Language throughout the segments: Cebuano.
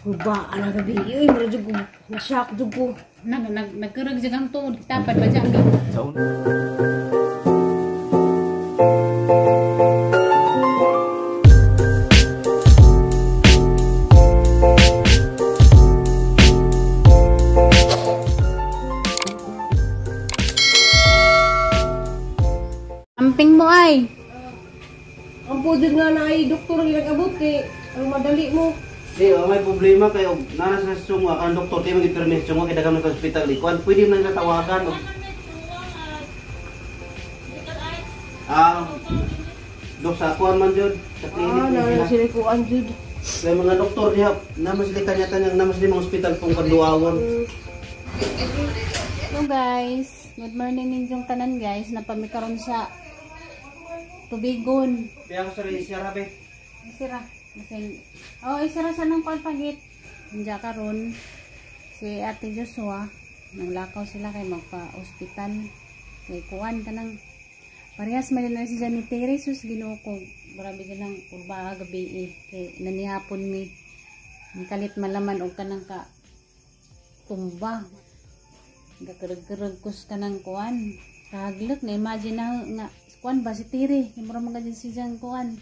Ba, ana gabi. Uy, mura jud ko. Na-shock jud ko. Nag nag nagkurog jud ang tuod tapad ba dyan. Amping mo ay. Ang pudod nga na ay doktor ang nag-abot kay ang madali mo. Di, oh, may problema kayo. Nana sa sunga, ang doktor, di mag-permit sunga, kaya kami sa hospital. Ikuan, pwede man nila tawagan. Oh. Ah, dok sa kuan man jud, sa clinic Ah, ni na sila. sila kuan jud. Kaya mga doktor diha, naman sila kanya-kanya, naman sila mga hospital pong kanduawan. Hello guys, good morning ninyong tanan guys. Napami karon sa tubigon. Biya ko sa sira be. Isira. Masing. Oh, isira sa nang kuan pagit. Diya karon si Ate Joshua nanglakaw sila kay magpa-ospital. Kay kuan kanang parehas man na si Johnny Terry sus Ginoo ko. Grabe ka ng kurba gabi eh. Kay nanihapon mi. Ang kalit malaman og kanang ka tumba. Gakarag-karag kus kanang kuan. Kahaglok na imagine na nga kuan ba si Tiri. Mura mga dyan si Jan kuan.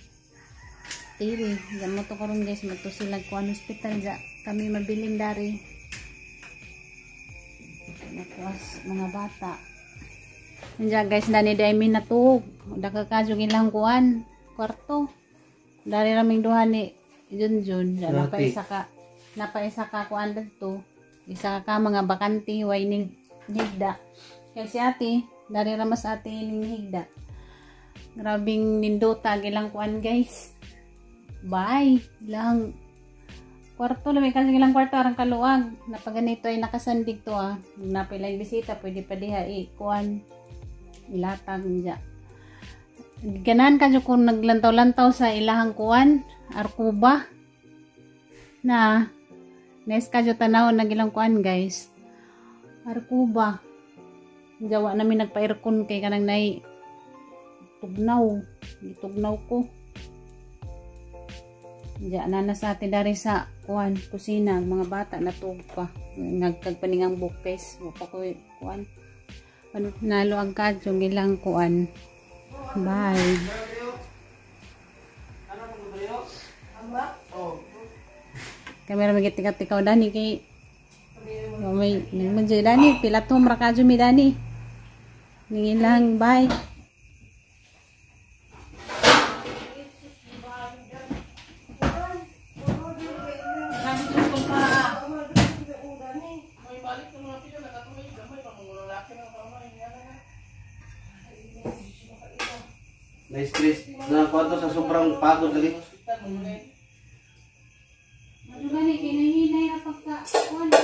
Tiri, diyan mo to karon guys, magto sila kuan hospital ja. Kami mabilin dari. Nakuas mga bata. Diyan guys, dani dai mi natuog. Daka kadyo ilang kuan kwarto. Dari raming duha ni Junjun, ja napaisa ka kuan dadto. Isa ka mga bakante way ning higda. Kaya si ate, dari ramas ate ning higda. Grabing nindota ilang kuan guys. Bye. Ilang kwarto lang kasi ilang kwarto arang kaluag. Napaganito ay nakasandig to ah. Napila yung bisita pwede pa diha i kuan ilatag niya. Ganan ka jud kung naglantaw-lantaw sa ilahang kuan arkuba na next ka jud tanaw nag ilang kuan guys. Arkuba. Jawa namin nagpa-aircon kay kanang nay tugnaw. Gitugnaw ko. Diya na sa atin dari sa kuan kusina mga bata natuog pa nagkagpaningang bukes mo pa ko kuan ano nalo ang kadyo ilang kuan. Bye. Kamera magitika-tikaw dani kay may nagmanjay dani pilatom ra kadyo mi dani ningilang bye. Na-stress na kwarto sa sobrang pagod lagi. Ano gani kinahinay ra pagka kuan ni.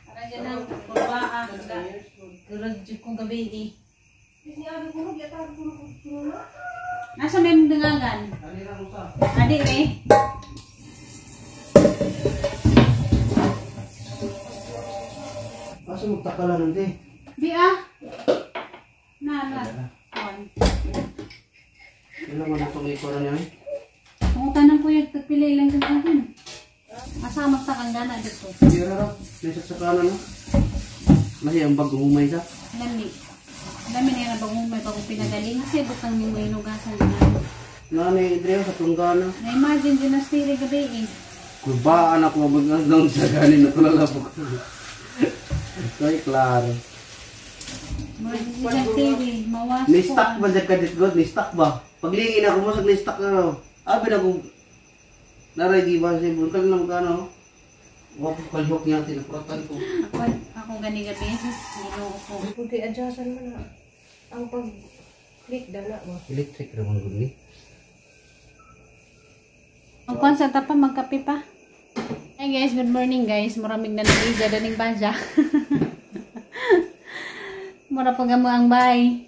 Ara dyan ang kurbaa. Kurag jud kong gabi eh. Nasa may dangagan? Adi eh. Asa magtakalan nanti? Di ah. Na na. Kuan. Ilang man itong ikuran niya eh? Pangutanan ko yung tagpili lang sa akin. Asa magtakang gana dito? Hindi ra. May saksakanan no? Masih ang bagong humay sa? Lami. Lami na yan ang bagong humay, bagong pinagaling. Kasi butang ni mo inugasan na. Nani, Idrio, sa tunggana. Na-imagine din na stiri gabi eh. Kurbaan ako mabagang sa ganin na tulalabok. Kay klaro. Ni-stuck ba dyan ka God? Ni-stuck ba? Paglingin ako mo sa ni-stuck na raw. Abi na kung naray di ba siya? Bukal na magkano? Wako kalihok niya, tinapuratan ko. Ako gani gabi, ginoo ko. Pwede adjustan mo na ang pag-click dana mo. Electric naman gud ni. Ang kuan sa tapa magkape pa. Hi guys, good morning guys. Maraming nanaliga daning banja. Mura pa mo ang bay.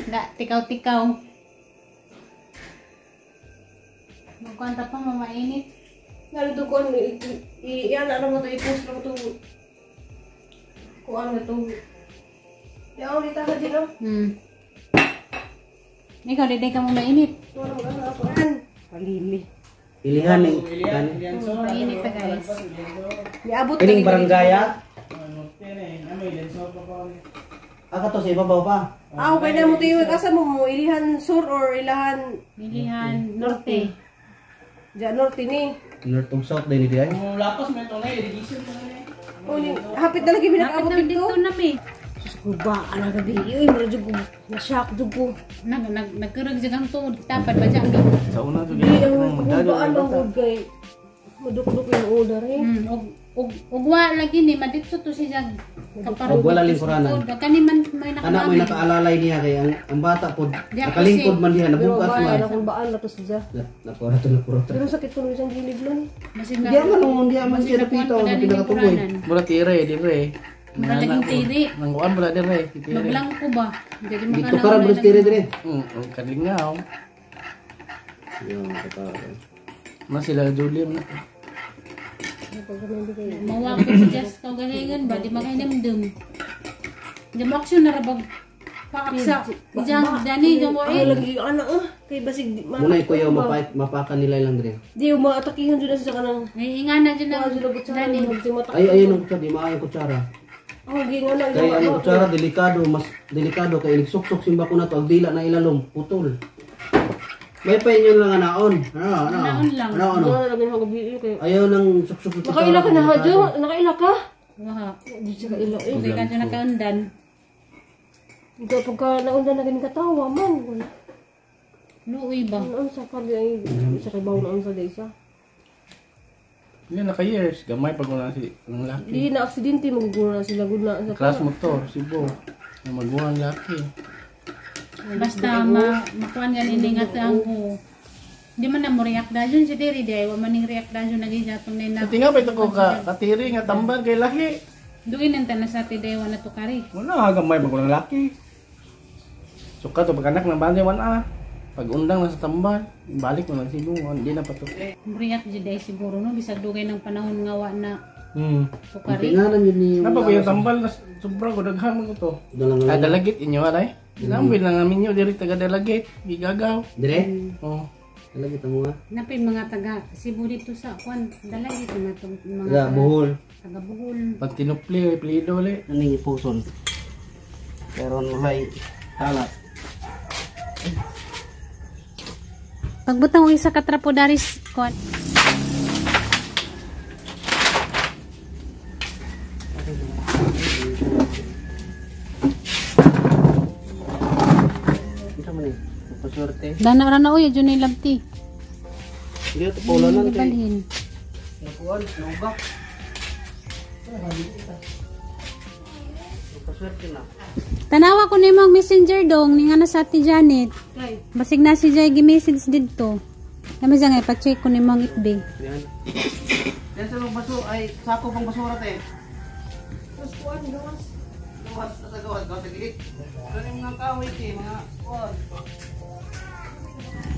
Ga tikaw-tikaw. Magkuan ta pa mamainit. Lalo to kuan i-ana ra mo to i-post ra mo to kuan na to. Yaw, dita ka din, oh. Ikaw, di ka mo mainit. Palili. Ilihan ni. Mainit pa guys. Niabot Kining barangaya. Ah, kato sa ibabaw pa. Ah, okay na mo tuyo. Asa mo ilihan sur or ilahan Ilihan norte. Diyan norte ni. North ug south din ni ay. Oh, ni hapit na lagi Hapit binakaabot na dito. dito na mi. Sus ko ba ana gabi. Uy, mura jud ko. Na-shock jud ko. Nag nag nagkurog jud ang tuod tapad ba dyan? Sa una to Di ang kubaan ang good kay madukduk yung order eh. Og og og wa lagi ni maditso to si jag. Kaparog. Og wala lingkuranan. Kani man may Anak mo nakamamay. nakaalalay niya kay ang bata pod Di ako nakalingkod man diha Pero nabugat ba, man. ana kung baan na to siya. Napura to napura to. Pero sakit ko isang gilid lang. Masin Di man mo di man siya napita sa pinakatuloy. Mura tire dire. Mura laging tiri. Nangguan mura dire. Tire. Maglangko ba? Jadi Dito ka ra bro tire dire. Kalingaw. Yo, katawa. Na sila Julie na. Mawa ko si Jess kau galingan ba di makahinamdum. Di mo aksyon na rabag paaksa. Diyan dani jang Ay wae. lagi ana ah kay basig di ma. Muna ko yaw mapaka nila lang dire. Di maatakihan jud na siya kanang Ay ingana dyan ang jud na dani. mata. Ay ayun ang kutsara, di maayo ang kutsara. Oh, gingana Kay ang kutsara delikado, mas delikado kay nagsuksok simba ko na to ag dila na ilalom, putol. May pa inyo lang anaon. Ano, ano? Anaon lang. Ano, ano? Wala lagi na gabi kay. Ayaw nang suksok ng kutsara. Nakaila ka na ha, Jo? Nakaila ka? Waha. Di siya kaila eh. Hindi ka dyan nakaundan. Hindi pagka naundan na ganing katawa man. Luoy ba? Naun sa kali ay sa kay bawo naun sa daysa. Hindi naka years gamay pag una si ang laki. Di na aksidente maguguna na sila gud na sa Class motor Cebu. Na maguwang laki. Basta makuan ganin nga ang ho. Di man na mo react dayon si Diri di ay wa man ning react dayon nagi jatong na. Tinga pa ito ko ka katiri nga tambal kay lahi. Duin ang tanan sa ti wa na to kari. Wala gamay pag unang laki. Suka to pag anak na banday man ah. Pag undang na sa tambal, balik mo lang Cebu, hindi na pa to. React jud ay siguro no bisag dugay ng panahon nga wa na to kari. Pingalan yun ni Napa ko yung tambal na sobra ko daghan mo to. Dalang Ah, dalagit inyo alay. Lambil lang namin nyo diri taga dalagit, gigagaw. Dire? Oh. Dalagit mo nga. Napay mga taga Cebu dito sa kwan dalay dito na to mga Taga Bohol. taga Bohol. Pag tinupli, plido ulit. Aning ipuson. Pero nulay talat. Pagbutang og isa ka trapo daris kwan. Unsa man ni? Paswerte. Dana ra na oy jud ni labti. Hindi to polo lang kay. Balhin. Nakuan, nauga. Paswerte na. Tanawa ko nimo ang messenger dong ni nga na sa Ate Janet. Basig na si Jay gi-message didto. Kami siya nga pa-check ko nimo ang FB. Yan. Yan sa mga baso ay sako pang basura te. Mas kuan gawas. Gawas sa gawas gawas sa gilid. Ano yung mga kahoy te, mga kuan.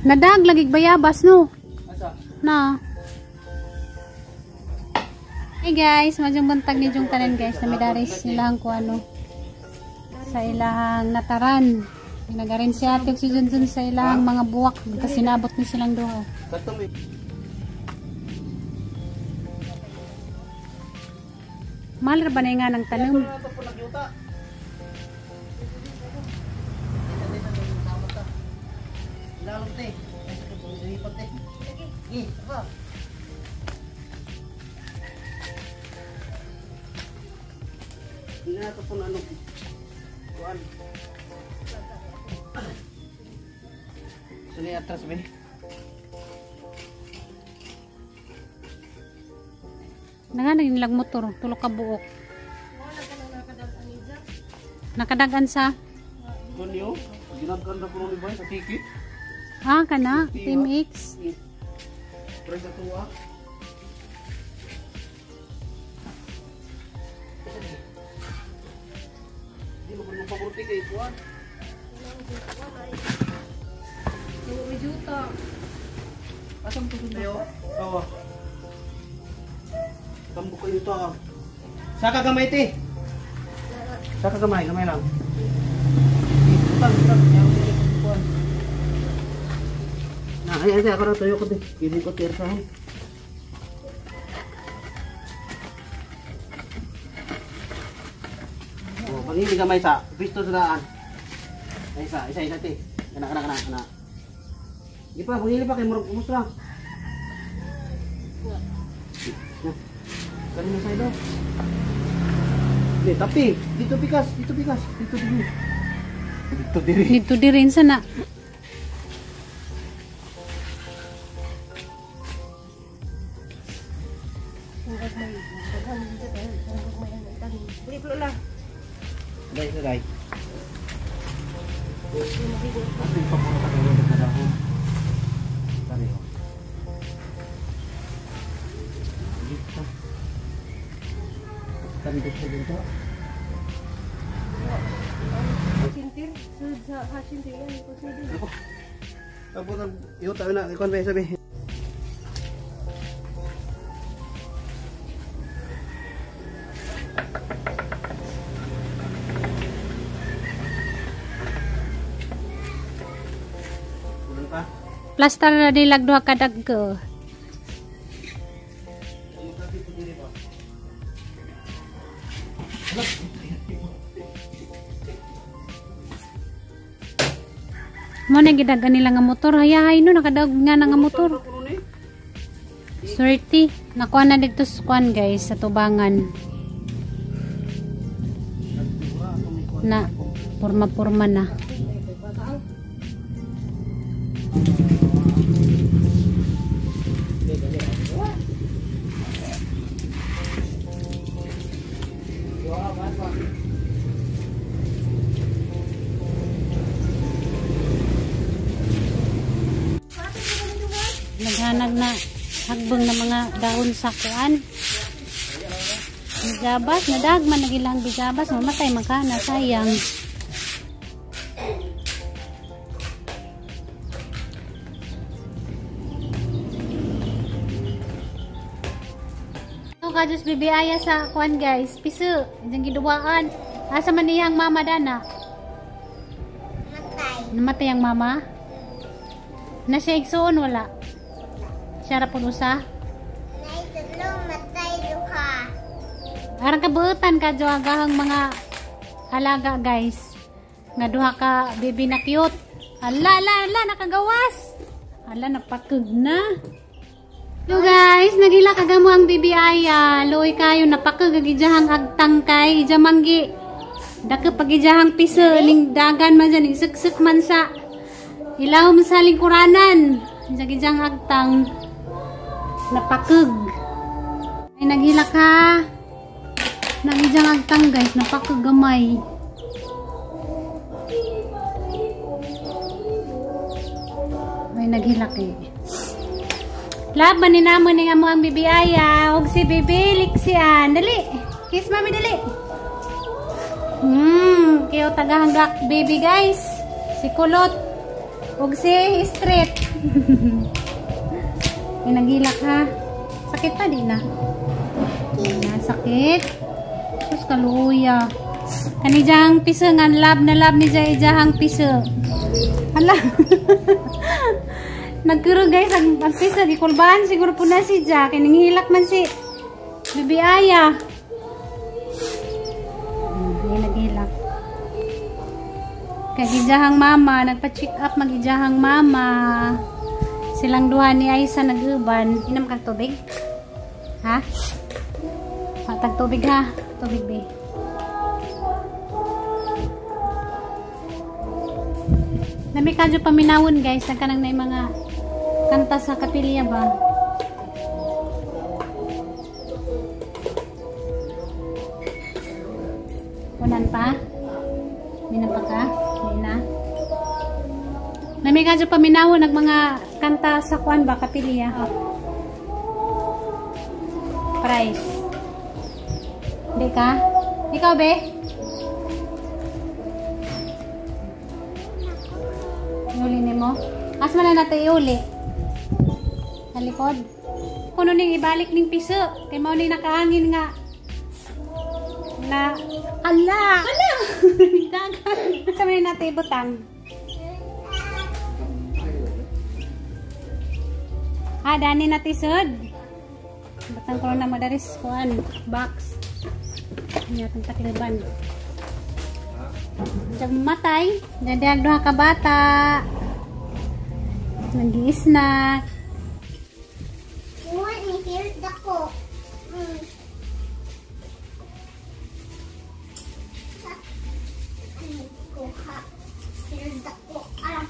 Nadag lagig bayabas no. Asa? Na. Hey guys, madyong bantag ni Jung tanan guys na midaris nilang ko ano sa ilahang nataran. Nagarin si Ate ug si Junjun sa ilahang mga buwak kasi nabot ni silang duha. Katong Mahal ra ba na nga ng tanom? ito po nagyuta. Ilalong te. Ay, sakit po. Lipat te. Eh, apa? Hindi na ito po na ano. Kuan. Suni atras be. Nanga nilag motor, tulo ka buok. Nakadagan sa Kunyo, ginagkan na po ni Bay sa ticket. ah kana Team X. Pre sa tuwa. Di mo kung paborte kay kuan. Asam to tayo? Oo. Tambo kayo to. Saka gamay te. Saka kamay, kamay lang. Na, ay, ay, ako na tuyo ko din. Gini ko tirsahan. Oh, pangili kamay sa pisto sa daan. Ay, isa, isa, isa, te. Kana, kana, kana, kana. Di pa, pangili pa kay murag kumusta. Kanina sa ilo. Di, tapi, dito pikas, dito pikas, dito diri. Dito diri. Dito dirin sana. Dai, dai. Ating papuno ka tayo na dahon. Pareho. Dito. Tandok sa dito. Sintir, sulod sa hasintir yan, consider. Ako. Tapos ang iyo tayo na ikon ba sabi. Kulang pa. Plaster na dilag duha ka dagko. Mo na gidagan nila nga motor. Hayahay no nakadag nga na nga motor. Swerte. Nakuha na dito sa kuan guys sa tubangan. Na purma-purma na. Naghanag na hagbang na mga dahon sa kuan. Bijabas, nadagman na ilang bijabas, mamatay man ka na, sayang. Ito ka Diyos bibi aya sa kuan guys, piso, diyang giduwaan. Asa man iyang mama dana? Matay. Namatay ang mama? Na siya igsuon wala? Siya ra pud usa? Nay tulo matay duha. Arang kabuutan ka jo agahang mga alaga guys. Nga duha ka baby na cute. Ala ala ala nakagawas. Ala napakag na. Hello guys, nagila kagamo ang baby aya. Luoy kayo napakag ag ijahang agtang kay ija manggi. Dako pag ijahang piso ning dagan man dyan, ning suksuk man sa ilawom sa lingkuranan. Ija gijang agtang napakag. Ay naghila ka. Nagijang agtang guys, napakagamay. Ay naghilak eh. Laban ni namo ni nga mo ang bibi aya, og si bibi liksian. Dali. Kiss mami dali. Kiyo tagahanggak baby guys. Si Kulot og si Street. Ay naghilak ha. Sakit pa di na. Di na sakit. Sus kaluya. Kani jang piso nga lab na lab ni jay jahang piso. Hala. Nagkuro guys ang piso gikulbaan siguro po na si Ja kay nanghilak man si Bibi Aya. Hindi naghilak. Kay gijahang mama nagpa-check up magijahang mama. Silang duha ni Aisa nag-uban. Inom kag tubig? Ha? Patag tubig ha. Tubig be. Nami kadyo paminawon guys, nagkanang na mga kanta sa kapilya ba. Unan pa? Hindi na pa ka? Hindi na? Nami kadyo paminawon nag mga kanta sa kuan ba kapilya. Price. Hindi ka? Ikaw be? Iuli ni mo? As man na natin iuli? Sa likod? Kuno ning ibalik ning piso. Kay mao ning nakaangin nga. Na, ala! Ala! Dagan. Sa may natin ibutang. Ah, dani na tisod. Butang ko na madaris kuan box. Nya atong takliban. Diyan matay, dadag duha ka bata. Nag-i-snack. Uwan, ni Hilda ko. Kuha. Hilda ko. Ah.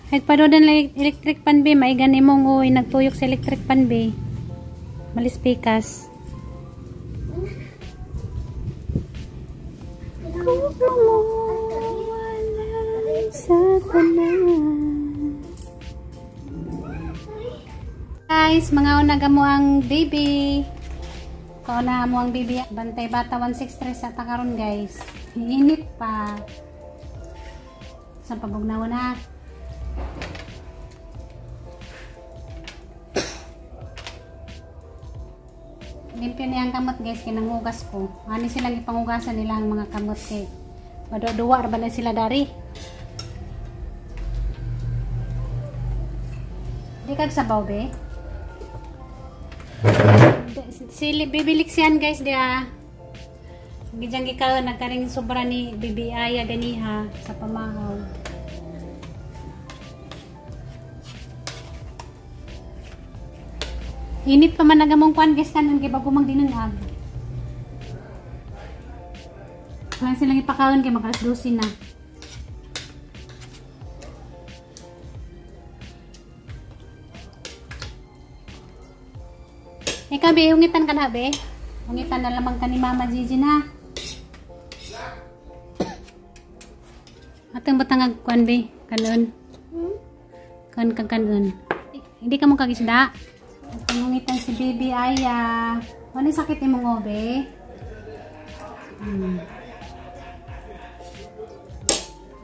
Nagpadodan lang electric pan be, maigan imong uy, nagtuyok sa electric pan be. Malispikas. Sa tanan. Guys, mga una mo ang baby. Kauna mo ang baby. Bantay bata 163 sa takaron guys. Init pa. Sa pabugnawan na. Limpyo niya ang kamot guys, kinangugas ko. Ani silang ipangugasan nila ang mga kamot kay maduduwa ra ba na sila dari. Di kag sabaw be. Sili bibilik siyan guys dia. Gijang gikaon nagkaring sobra ni Bibi Aya ganiha sa pamahaw. Init pa man nagamong kuan guys kanon kay bago mang dinungag. Kaya silang ipakaon kay mag alas 12 na. Ikaw be, hungitan ka na be. Hungitan na lamang ka ni Mama Gigi na. Atong batang kuan be, kanon. Kuan kang kanon. Hindi ka mo kagisda. Pangungitan si Baby Aya. Ano sakit imong obe?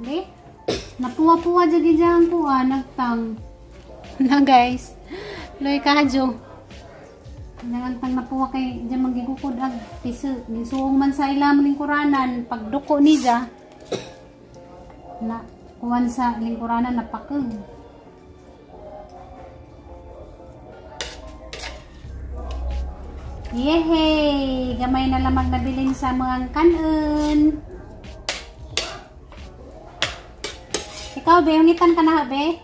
Be? Napuwa-puwa dyan dyan po ah. Nagtang. Na guys. Loy kahadyo. Nagtang napuwa kay dyan manggigukod ag piso. Gisuong man sa ilang lingkuranan. Pagduko niya. Na kuwan sa lingkuranan napakag. Yehey! Gamay na lamang nabilin sa mga kanon. Ikaw, be, hungitan ka na, be?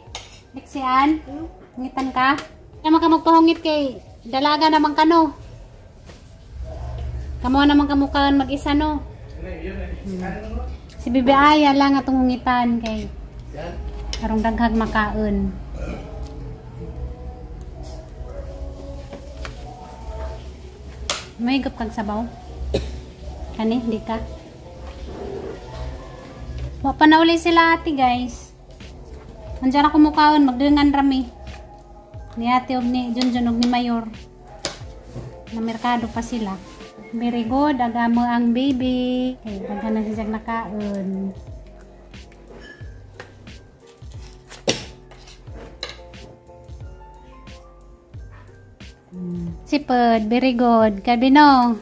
Liksian? Hungitan ka? Naman ka magpahungit kay dalaga naman ka, no? Kamuha naman kamukaan mag-isa, no? Si Bibi Aya lang atong hungitan kay karong daghag makaon. May gap kag sabaw. Kani, di ka. Wa pa na uli sila ate guys. Andiyan ako mukaon, magdungan rami. Ni ate og ni Junjun og ni Mayor. Na merkado pa sila. Very good, agamo ang baby. Kay daghan na siya nakaon. Sipod, very good. Kabino.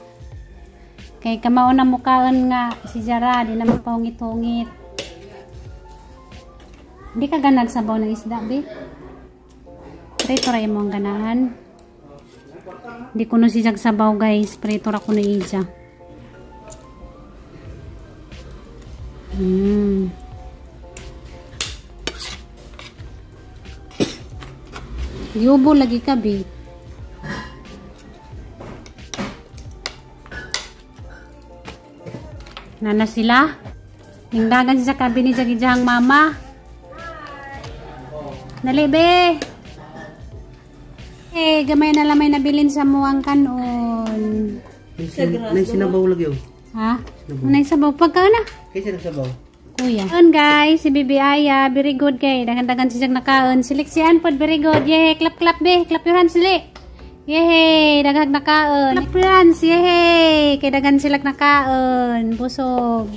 Kay kamao na mukaon nga si Jara, di na magpahungit-hungit. Hindi ka ganag sabaw ng isda, be. Prito ra imong ganahan. Hindi ko no si Jag sabaw, guys. Prito ra ko na ija. Yubo lagi ka, be. Nana sila. Ningdagan siya kabi ni Jagijang mama. Dali, be. Eh, gamay na lamay nabilin sa muang kanon. Nay sinabaw lagi oh. Ha? Nay sabaw pagka na. Kaysa nagsabaw. Kuya. Kaon guys, si Bibi Aya, very good kay. Dagan-dagan siya nakaon. Siliksian pod, very good. Yay, clap clap be, clap your hands li. Yay, daghag nakaon. Clap your hands, yay. Kay dagan sila nakaon. Busog.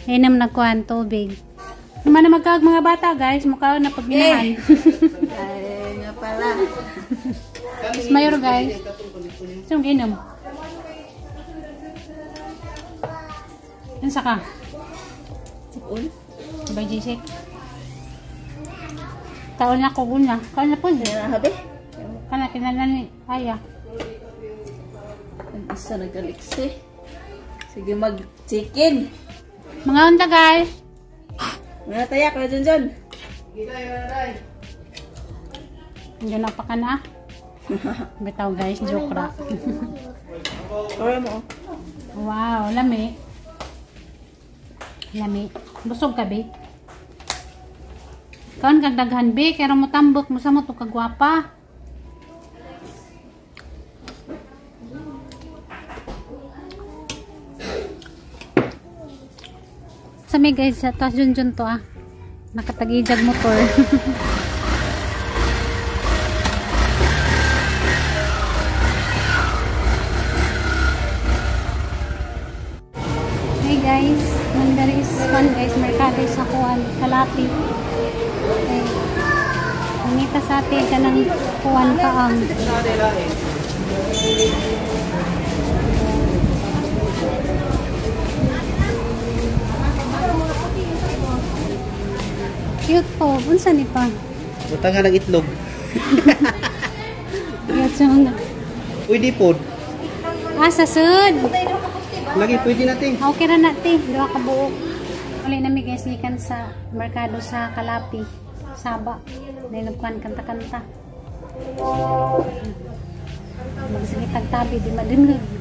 Inom nagkuan tubig. Naman na magkaag mga bata guys, mukhaon na pagminahan. Ay, nga pala. Is mayor guys. Saan ginom? Unsa ka? Sipon. By Jisik. Taon na ko guna. Kaon na po. Habi. Kana kinahanglan ni Aya. Ang isa nagkaliksi. Sige mag-chicken. Mga unta guys. Mga tayak na dyan dyan. Diyan na pa ka na. Bitaw guys, joke ra. Kaya mo. Wow, lami. Lami. Busog ka, be? Kaon kag daghan, be. Kaya mo tambok mo sa mo to kagwapa. Sa may guys, sa taas jun to ah. Nakatagijag motor. Hey guys, Mandari is fun guys, merkado sa kuan, Kalapi. Okay. Kumita sa atin ka ng kuan paang. Cute po. Unsa ni pa? Butang nga ng itlog. Cute sa mga. Pwede po. Ah, sa sud. Lagi pwede natin. Okay ra na te, duha ka buok. Uli nami guys gikan sa merkado sa Kalapi, Saba. Dahil nagkuhan kanta-kanta. Magsige tagtabi di madungog.